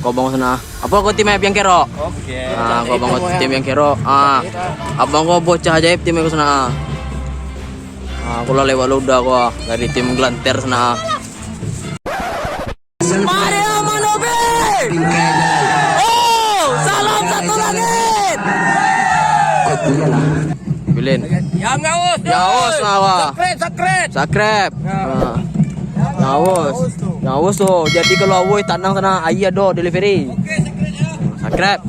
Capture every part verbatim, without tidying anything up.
Ko abang sanak. Apo ko tim Ayah Piang Kerok? Oke. Ah, ko abang ko tim Piang Kerok. Ah, abang ko bocah ajaib tim ko sanak. Ah, ko lah lewat lo udah ko dari tim Gelanter sanak. Mario Manobe! Oh, salam satu langit! Bilin. Yang haus, yang haus, haus. Sakrep, sakrep. Sakrep. Ya. Ah. Yang haus. Yang haus tu. Jadi kalau haus tanang sanak, aia ado delivery. Oke, sakrep, ya. Sakrep.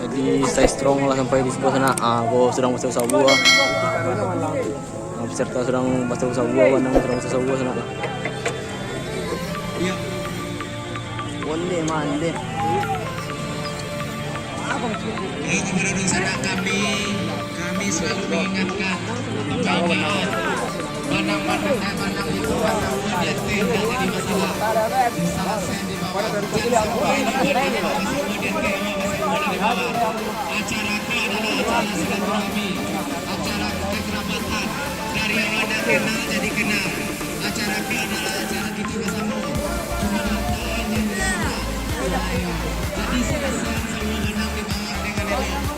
Jadi, stay strong lah sampai di sebelah sana. Ah, ko sedang basau-basau buah. Ah, peserta sedang basau-basau buah, bandang sedang basau-basau buah sana. Onde mande. Ya, kepada sanak kami, kami selalu mengingatkan bahwa bandang-bandang, eh, bandang itu bandang buah di atas, tidak jadi masalah. Salah saya di bawah. Jangan sampai di bandang itu semua di atas, semua dari bawah. Acara ko adalah acara silaturahmi, acara kekerabatan, dari awak dak kenal jadi kenal. Acara ko adalah acara kita bersama. Cuma nak tanya ni, jadi silakan semua menang di bawah dengan elok.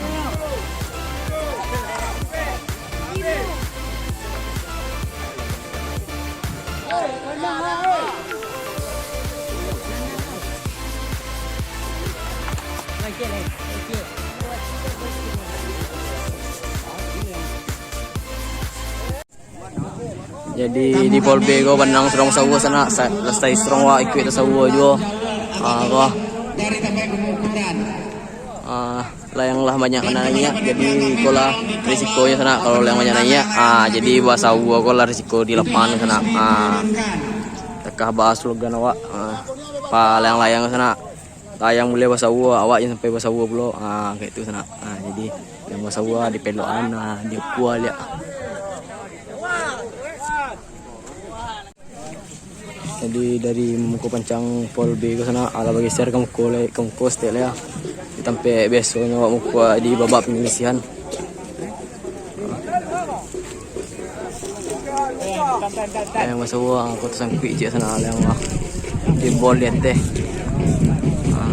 Jadi di Pol B ko bandang surang sawa sanak, sa-, lasai surang wa ikuik tasawa juo. Ah, ko. Ah, layang lah banyak ka naiak, jadi iko lah risikonyo sanak, kalau layang banyak naiak, ah, jadi basawa ko lah risiko di lapangan sanak. Ah, takah bahas slogan awak, ah, pa layang-layang sanak, layang buliah basawa, awak jan sampai basawa pulo, ah, kaitu sanak. Ah, jadi yang basawa dipelokan, ah, diukua liak. Jadi dari muko pancang Pol B ko sanak, alah bageser ka muko lai, ka muko saketek lai, ah. Di tampek biasonyo awak muko di babak panyisihan. Eh, masa uang ko tasangkuik ciek sanak, lah, wah. Di bol di ateh. Ah.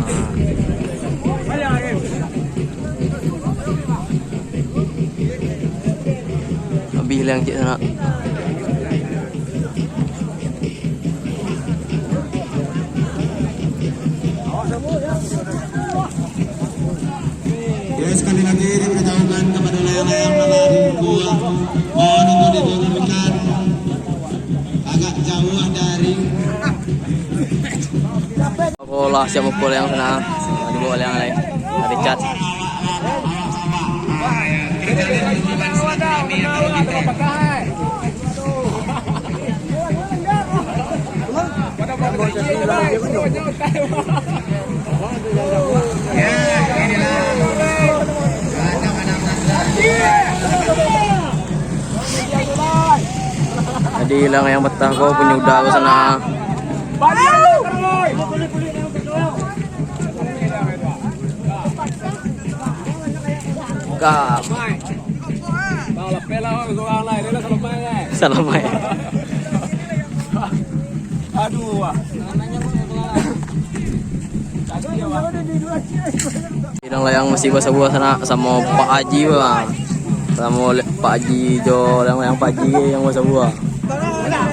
Habis lah ciek sanak. Ya, sekali lagi diberitahukan kepada layang-layang yang ada di bawah, mohon untuk diturunkan agak jauh dari. Ko lah siap mukul layang sanak. Dibawa layang lai. Richard. Jadi, ilang yang patah ko, punyo uda ko sanak. Kap. Salamai. Ilang layang masih basabuah sanak, samo Pak Haji, bang. Samo le-, Pak Haji jo layang-layang Pak Haji yang basabuah. Nah,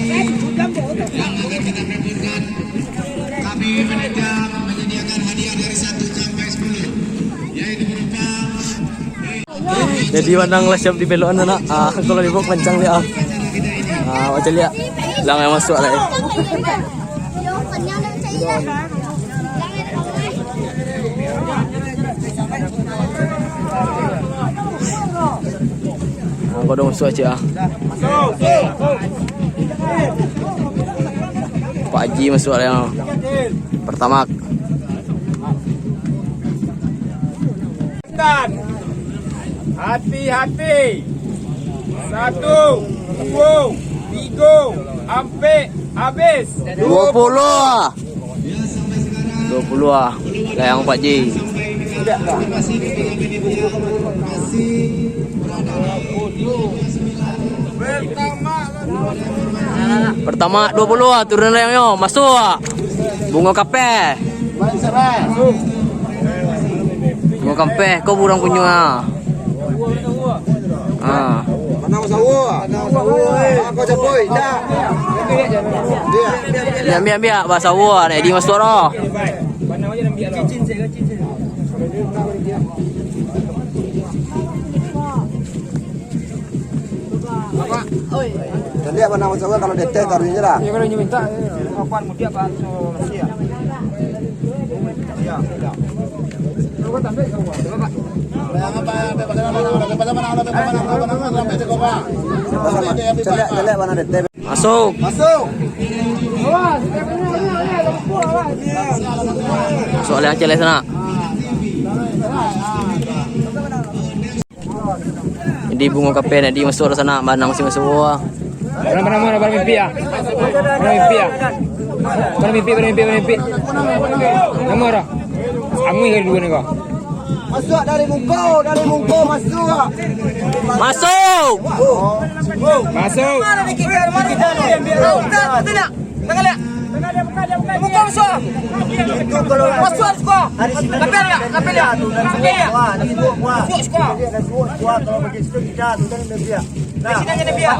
inilah trofi yang akan kita perebutkan. Kami manajer menyediakan Jadi, Wanang lah siap dibelokan, nak. Ah, kalau dibok kencang dia. Ah, macam lihat. Lah, yang masuk lah, eh. Ah, kau dah masuk aja, ah. Pak Haji masuk lah, yang pertama. Hati-hati. Satu, duo, tigo, ampek, habis. Duo puluah. Duo puluah. Layang Pak Ji. Pertama, duo puluah, turun layang yo. Masuk. Bungo kapeh. Bungo kapeh, kau burang punyo, ah. Ah. Mana Sawo? Mana Sawo? Aku capoi, dah. Dia. Ambiak, ambiak, ambiak, Bah Sawo, nak di masuk dah. Caliak mana masuk kalau detek taruh je lah. Ya, kalau nyo minta, eh, apa mudik apa so nasi ya? Ya, ya. Caliak, caliak mana detek. Masuk. Masuk. Soalnya caliak sana. Jadi bungo kapeh nak di masuk lah sana, banang si masuk. Banang, banang, banang, banang mimpi ah. Banang mimpi ah. Banang mimpi, banang mimpi, banang mimpi. Nama dah? Angui kali dua ni kau. Masuk dari bungko, dari bungko masuk. Masuk. Masuk. Masuk. Tengah lihat. Tengah lihat. Buka masuk. Masuk harus kau. Tapi lihat, tapi lihat. Tapi lihat. Masuk sekolah. Kalau bagi situ kita tu kan dia. Nah, sini aja dia.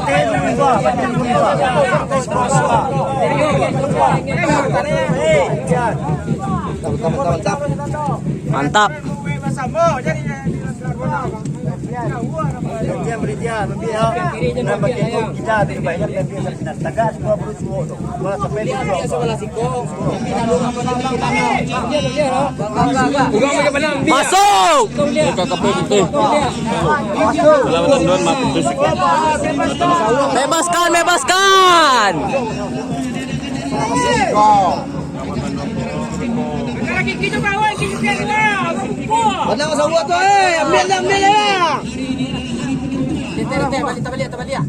Mantap. Masuk! Bebaskan, bebaskan! Banang Sawo tu, eh, ambiak lah, ambiak lah. Balik, balik, balik, balik.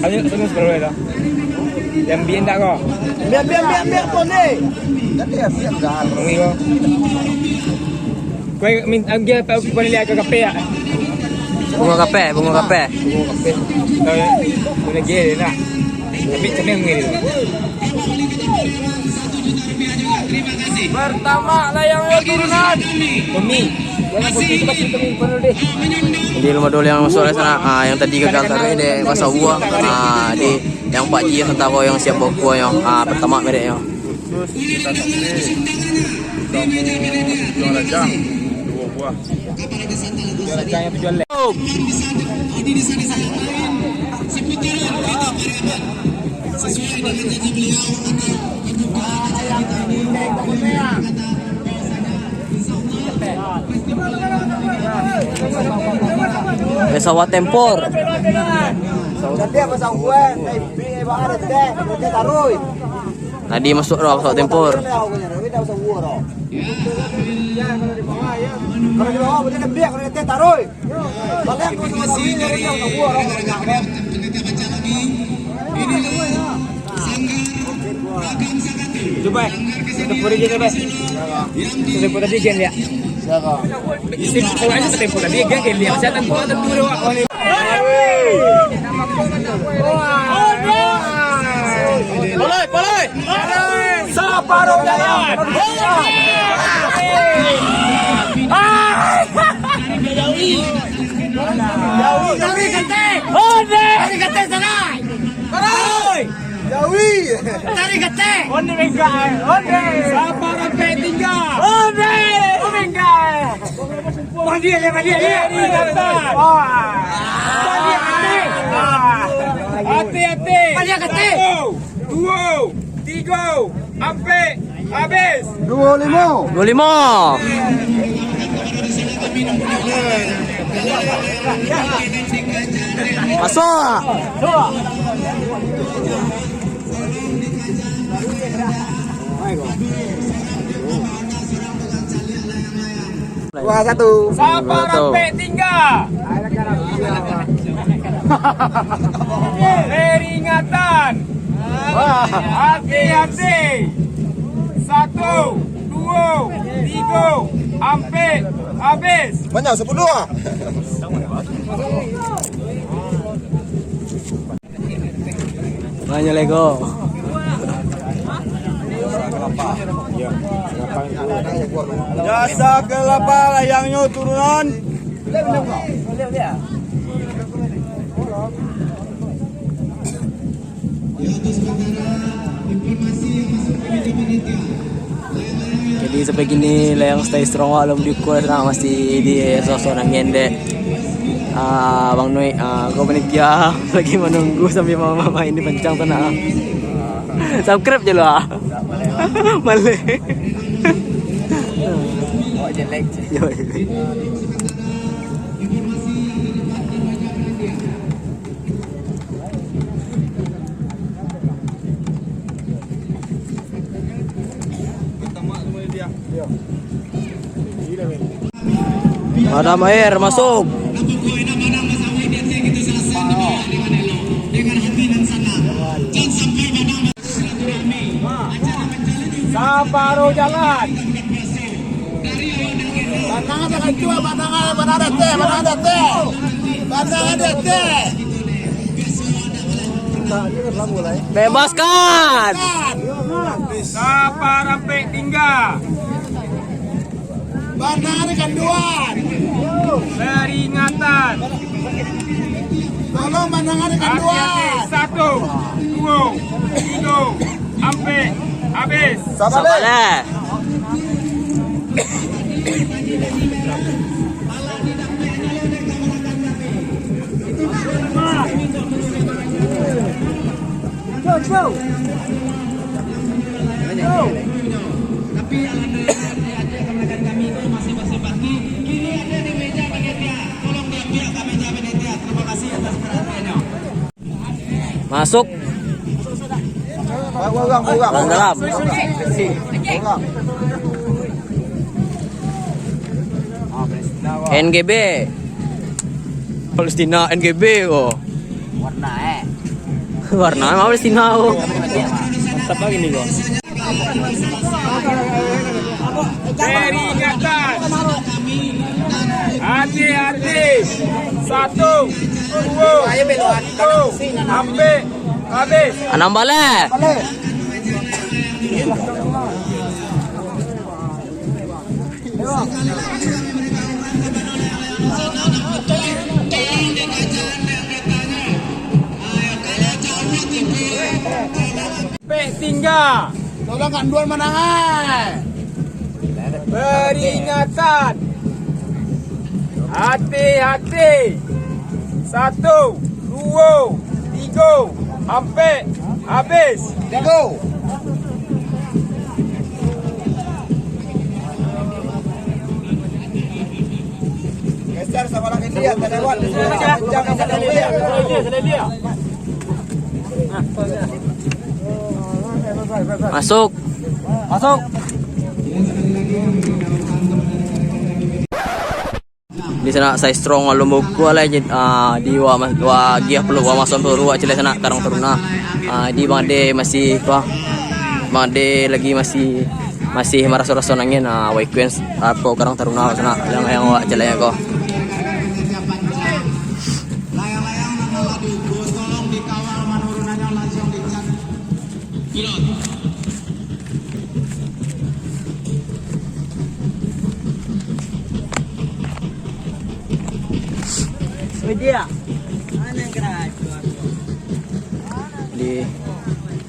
Ayo, terus, bro, ya. Yang biar tak kau? Biar, biar, biar, biar, pun, eh. Jadi, ya, biar dah. Ini kau. Kau min-, anggia apa, kau ni lihat ke kafe, ya? Bungo kapeh, bungo kapeh. Bungo kapeh. Kau, ya? Kau ni gila, nak. Tapi kena ngiri. Pertama lah yang turunan. Umi. Jadi, limo dulu yang masuk dari sana. Ah, yang tadi gagal taruh dek Bah Sawo. Ah, di yang Pak Ji, santaro yang siap bawa kuah yang, ah, pertama merek yang. Khusus kita tak boleh. Kita mau jual aja dua buah. Pesawat tempur. Nadi masuk dah pesawat tempur. Kalau di bawah, boleh lebih, kalau di atas, taruh. Balik, kalau di bawah, boleh lebih, kalau di bawah, kalau di bawah. Coba, tempur dia, coba. Tempur tadi, Gen, ya? Siapa? Isi, kalau aja tempur tadi, Gen, Gen, ya. Saya tempur, tempur dia, Wak. Palai, palai. Saparuh jalan. Jawi, Jawi, Jawi, Jawi. Ode. Jawi, Jawi, Jawi. Palai. Jawi. Tarik ketek. Onde bengkak, onde. Sapa rampek tingga? Onde. Bengkak. Baliak, baliak, baliak. Peringatan. Wah. Baliak ketek. Wah. Ati-ati. Baliak ketek. Satu, duo, tigo, ampek, habis. Duo limo. Duo limo. Masuk. Dua satu. Sapa rampek tingga? Peringatan. Hati-hati. Satu, duo, tigo, ampek, habis. Banyak, sepuluh ah. Banyak lego. Jasa kelapa layangnyo turunan. Jadi sampai kini layang Stay Strong alun diukua, masih di sosok nangin dek. Ah, Bang Nui, ah, kau panitia lagi menunggu sambil mama main di pencang sana. Subscribe je lah. Maleh. Yo. Madam Air masuk. Saparo jalan. Banang ado kancua, banang, banang ado teh, banang ado teh. Banang ado teh. Bebaskan. Sapa rampek tingga? Banang ado kanduan. Peringatan. Tolong banang ado kanduan. Hati-hati. Satu, duo, tigo, ampek, habis. Sabar, sabar deh. Tapi alhamdulillah, adik-adik kamanakan kami itu masih bersempati. Kini ada di meja panitia. Tolong diambil ke meja panitia. Terima kasih atas perhatiannya. Masuk. Dalam, dalam. N G B. Palestina, N G B ko. Warna, eh. Warna mah Palestina ko. Mantap lagi nih, ko. Peringatan. Hati-hati. Satu, duo, tigo, ampek, habis. Anam baleh. Pek tingga. Tolong kanduan manangai. Peringatan. Hati-hati. Satu, duo, tigo, ampek, habis. Tigo. Geser sabalah India, tak lewat. Masuk. Masuk. Di sanak Stay Strong alun baukua lai, ah, di wa, wa giah pulo wa masuak peluru wa cilek sanak Karang Taruna. Ah, di Bang Ade masih kuah. Bang Ade lagi masih, masih maraso-raso nangin, ah, Wai Queens, ah, po Karang Taruna sanak yang, yang wa cilek ko. Pilot. Di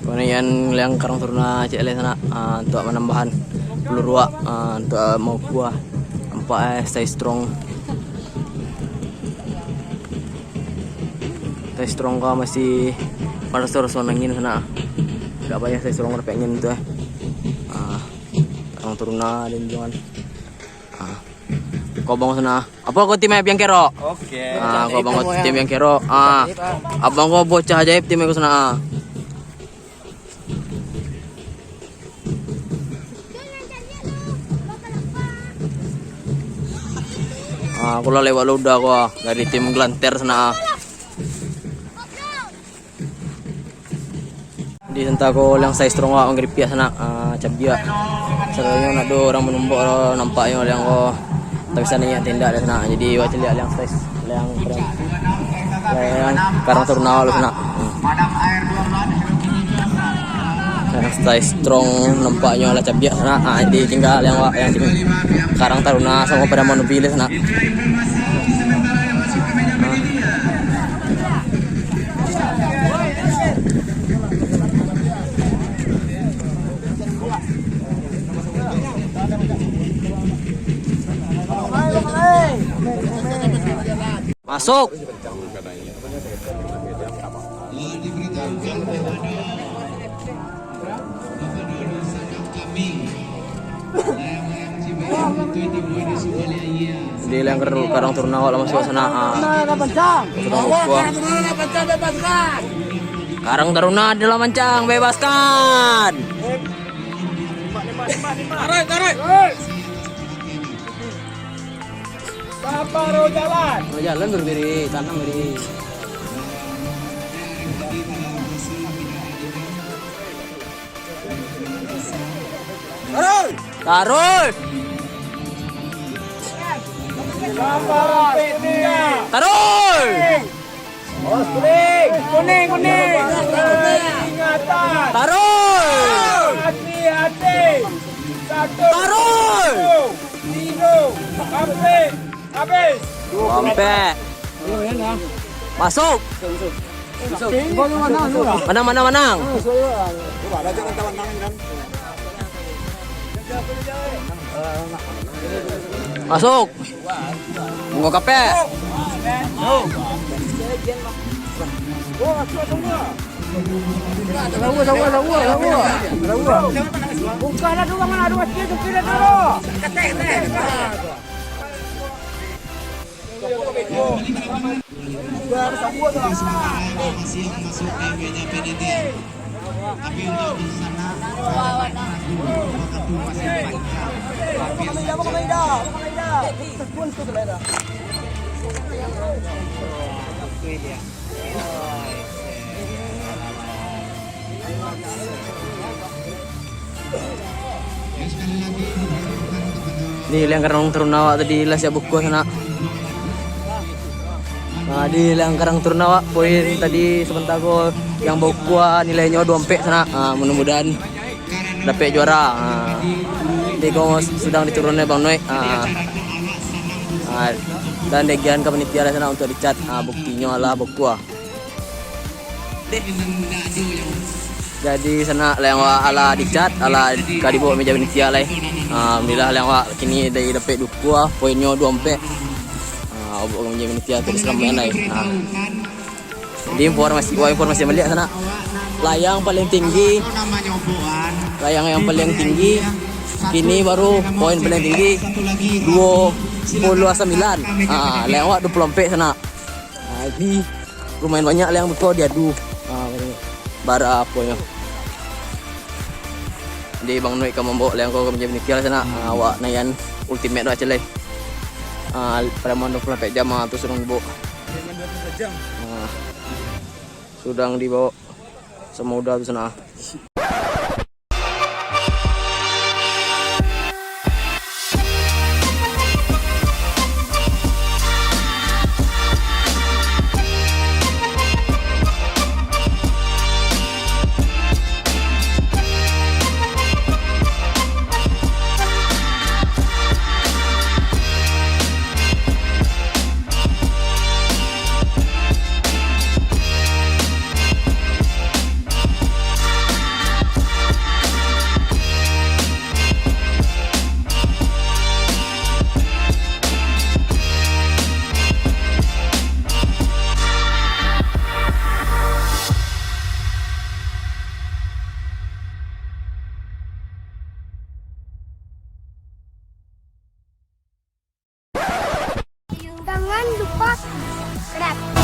Panian liang Karang Taruna ciek lai sanak, ah, untuak manambahan paluruak, ah, untuak, ah, Bokua. Nampak, eh, Stay Strong. Stay Strong ko masih maraso-raso angin sanak. Agak payah Stay Strong dapek angin tu, eh. Ah, Karang Taruna di lingkungan. Ah. Ko abang sanak. Apo ko tim Biang Kerok? Oke. Ah, ko abang ko tim Biang Kerok. Ah. Abang ko bocah ajaib tim ko sanak. Ah. Ah, ko lah lewat lo udah ko, ah, dari tim Gelanter sanak. Ah. Di santa ko liang Stay Strong awak manggiripiak sanak, ah, cabiak. Saronyo nak ado urang manumbok lo, nampaknyo liang ko. Tapi sanak indak lah sanak. Jadi, awak caliak liang Stay, liang, liang Karang Taruna lo sanak. Hmm. Liang Stay Strong nampaknyo lah cabiak sanak. Ah, jadi tingga liang awak, liang Karang Taruna samo Pariaman Ubi lah sanak. Masuk. Di liang Kar-, Karang Taruna awak lah masuak sanak. Ah. Karang Taruna adalah mancang, bebaskan. Tarik, tarik. Baru jalan. Baru jalan, berdiri, tanam berdiri. Tarik! Tarik! Tarik! Kuning, kuning. Ingatan. Tarik! Hati-hati. Satu. Tarik! Tiga. Hampir. Habis. Sampai. Masuk. Manang, manang, manang. Masuk. Bungo kapek. Bukanlah dulu, mana ada masjid tu, kira dulu. Di liang Karang Taruna awak tadi lah siap bukua sanak. Nah, di liang Karang Taruna awak, poin tadi sementara ko yang bukua nilainyo duo ampek sanak. Ah, mudah-mudahan dapek juara. Ah, nanti ko sudah diturun oleh Bang Noek. Ah, ah, dan diagiahan ka panitia lah sanak untuk dicat. Ah, buktinyo lah bukua. Jadi, sanak, liang awak alah dicat, alah ka dibaok meja panitia lai. Ah, alhamdulillah, liang awak kini dapek duo bukua, poinnyo duo ampek. Ah, baok ka meja panitia tu disalamaik lai. Ah. Jadi, informasi, wah, informasi baliak sanak. Liang paling tinggi, liang yang paling tinggi, kini baru poin paling tinggi, duo puluah sambilan. Ah, liang awak duo puluah ampek sanak. Ah, jadi lumayan banyak liang beko diadu. Ah, bara aponyo. Jadi Bang Noek ka mambaok liang ko ka meja panitia sanak. Ah, awak naian ultimate lah, celai. Ah, Pariaman duo puluah ampek jam, ah, tu sudah dibaok. Ah, sudah dibaok. Samo udah tu sanak. lupa subscribe.